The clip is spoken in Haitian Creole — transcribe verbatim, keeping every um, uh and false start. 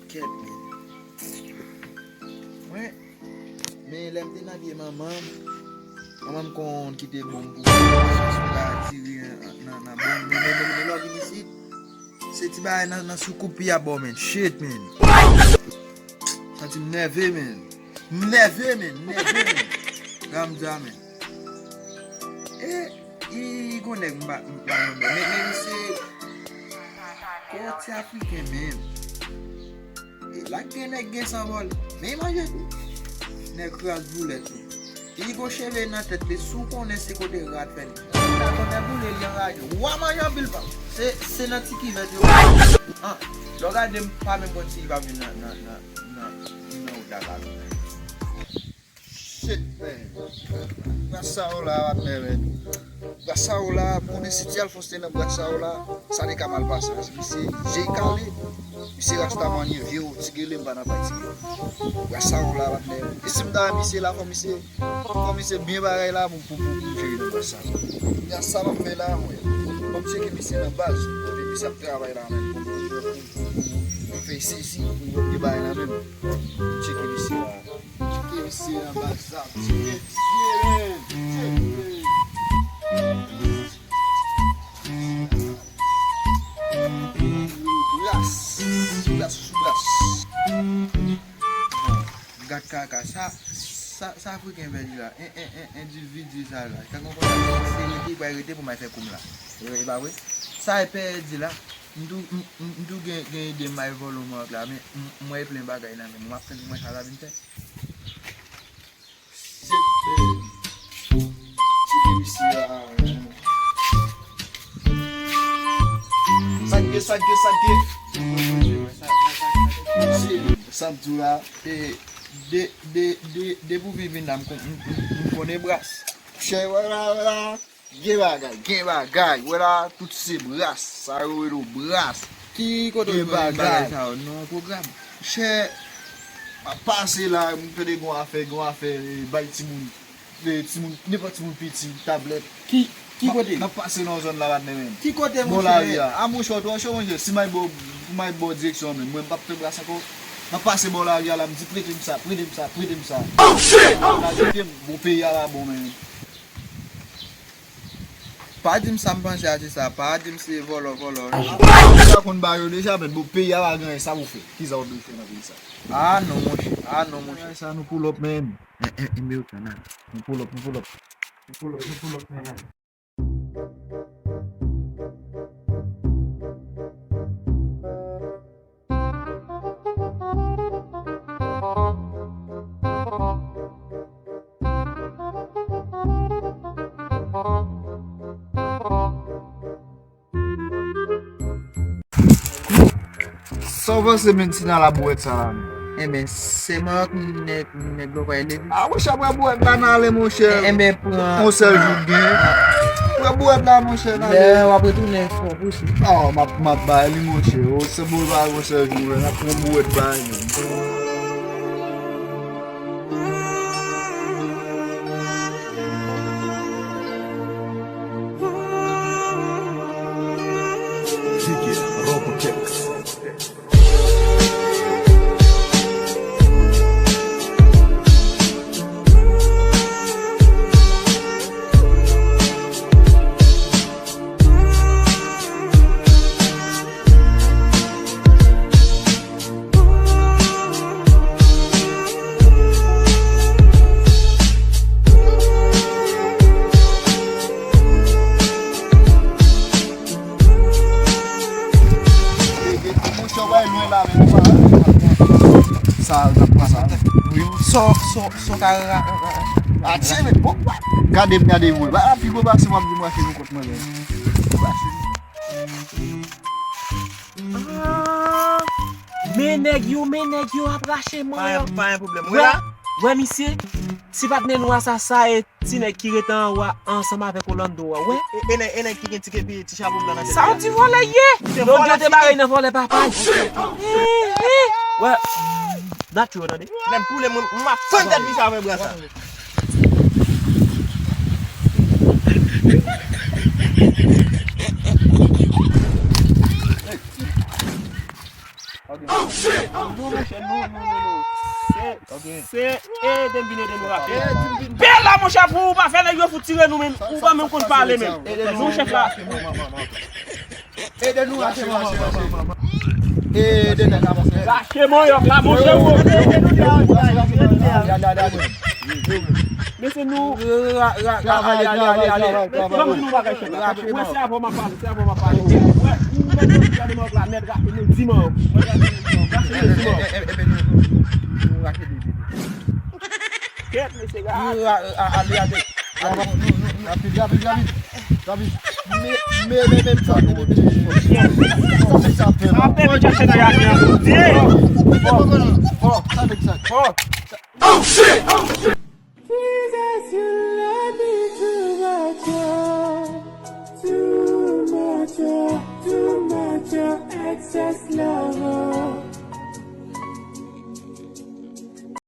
Kèt, men. Mwen, men lè m te nan pye manman m, manman m konn kite bon m pou sou la tire nan, nan bon m. Men, men, men, men lè w vin isit, se ti bagay nan, nan soukoup y ap ba w, men. Shit, men. Santi m nève, men. M nève, men. M nève, men. Ramdja, men. E, e, gon nèg m pa, m pa renmen. Men, men, men, misye, kò ti afriken, men. E la gen nèg gen sanvòl. Men manje tou. Nèg kraz boulèt tou. Li gon cheve nan tèt li, si w konnen se kote rat fè li. Sa konnen boule li anraje. W a manje anpil pa. Se, se nan ti kivèt yo. An, lè w gade m pa menm konn si li pa vin nan, nan, nan, nan, nan wout la ka vin. Shit, man. Bras sa yo la, patnè, man. Bras sa yo la, m konnen si Ti Alfons te nan bras sa yo la, sa te ka mal pase. Paske misye je kale, misye rasta manye vye, ti gele m pa nan pati. Bras sa yo la, patnè. E si m ta wè misye la, fò misye, fò misye byen bagay la pou, pou, pou, pou jere nan bras sa. Bras sa m ap fè la, mwen. Fò m tcheke misye nan baz, kote misye ap travay la, men. Pou, pou, pou, pou, pou fè sezi, pou byen bagay la, men. Tcheke misye la. Tcheke misye anba zam. Tcheke misye, men. Tcheke. Bras. Bras sou bras. Bon, gad kaka. Sa, sa, sa afriken vè di la. En, en, en, endividi sa la. Sa gon konsa se rete, pral rete pou m al fè kou m la. E, e pa vre? Sa e pè di la. M tou, m, m, m tou gen, gen ide m al vòlò mank la, men m, m wè plen bagay nan men m. M ap tann mwen sa la vin fè. Se, se, se ke misye a, sa k gen, sa k gen, sa k gen. Misye, sa m di w la, e, de, de, de, depi w vin, vin la, m kon-, m, m, m konnen bras. Chè, wè la, wè la. Gen bagay, gen bagay. Wè la, tout se bras. Sa yo rele w bras. Ki kote w jwenn bagay sa yo? Non, pwogram. Chè, m ap pase la, m tande gon afè, gon afè, e, bay timoun, e, timoun, nenpòt timoun piti, tablèt. Ki, ki kote? M ap pase nan zòn la, patnè, men. Ki kote, monchè? Bò lari a. A, monchè, w twò cho, monchè. Si m al bò, m al bò direksyon an, men mwen, m p ap fè bras ankò. M ap pase bò lari a la, m di, prete m sa, prete m sa, prete m sa. Oh, shit! Bon, peyi a la bon, men. Pa di m sa m panse atis sa, pa di m se vòlò, vòlò. Ou pa konn ba yo deja, men bon, peyi a pa gen anyen, sa pou fè? Kisa w dwe fè nan peyi sa? Ah non, monchè, ah non, monchè. Sa nou pull up, men. En, en, en, men yo fè nan. Nou pull up, nou pull up. Nou pull up, nou pull up, men. Sa w panse menm si nan labouwèt sa la menm? Enben, se mank nèg, nèg lòpay leve. A, monchè, pran bouwèt la, n ale, monchè. Enben, pran. On sèl jou gen. Pran bouwèt la, monchè, n ale. Lè w ap retounen, fò pouse. A, m ap, m ap bay li, monchè. O, se bon, bay on sèl jou, n ap pran bouwèt bay li. Jiggy Robotex. Monchè, w bay lwen la, men pa sa, n ap pran sa. Wi. Sò, sò, sò ka ra-, ra-, ra-, atire, men bon, gade m, gade m, wi. Ba, pi gwo pase m ap di m rache nou kont mwen, men. Ah, men nèg yo, men nèg yo ap rache manyen. Pa, pa gen pwoblèm. Wè, wè, misye, ti patnè nou a sa, sa e ti nèg ki rete anwo a ansanm avèk Orlando a, wè. E, e, e nèg, e nèg ki gen ti kepi, ti chapo blan nan tèt li a. Sa yon ti vòlè ye. Donk yo te bare nan vòlè papa l. Wè, nati yo tande. Nèg koule, mwen, mwen ap fann tèt misye avè bra sa. Ok, Non, monchè, non, non, non, non. Se, se, ede m vin ede nou rache. Pè la, monchè, pou ou pa fè nèg yo fout tire nou menm. Ou pa menm konn pale menm. Non, chèf la. Ede nou rache, rache, rache. Ede nou rache. Rache manyòk la, monchè, ou. Mesye, nou. Ale, ale, ale, ale. Ban m di nou bagay, chèf la. Mwen, se avè w m ap pale, se avè w m ap pale. Ou wè, ou mèt gade manyòk la nèt, rache, men di manyòk. Rache, men di manyòk. Kèt, mesye, gade. Ale, ale. Rapid, rapid, rapid. Rapid. Men, men, men, men, sa, men, men, men. Sa, men, sa, men. Sa, men, men, sa, men. Fò, fò, fò. Sa, men, sa. Fò. Jesus, you love me too much, oh. Too much, oh, too much, oh, excess love, oh.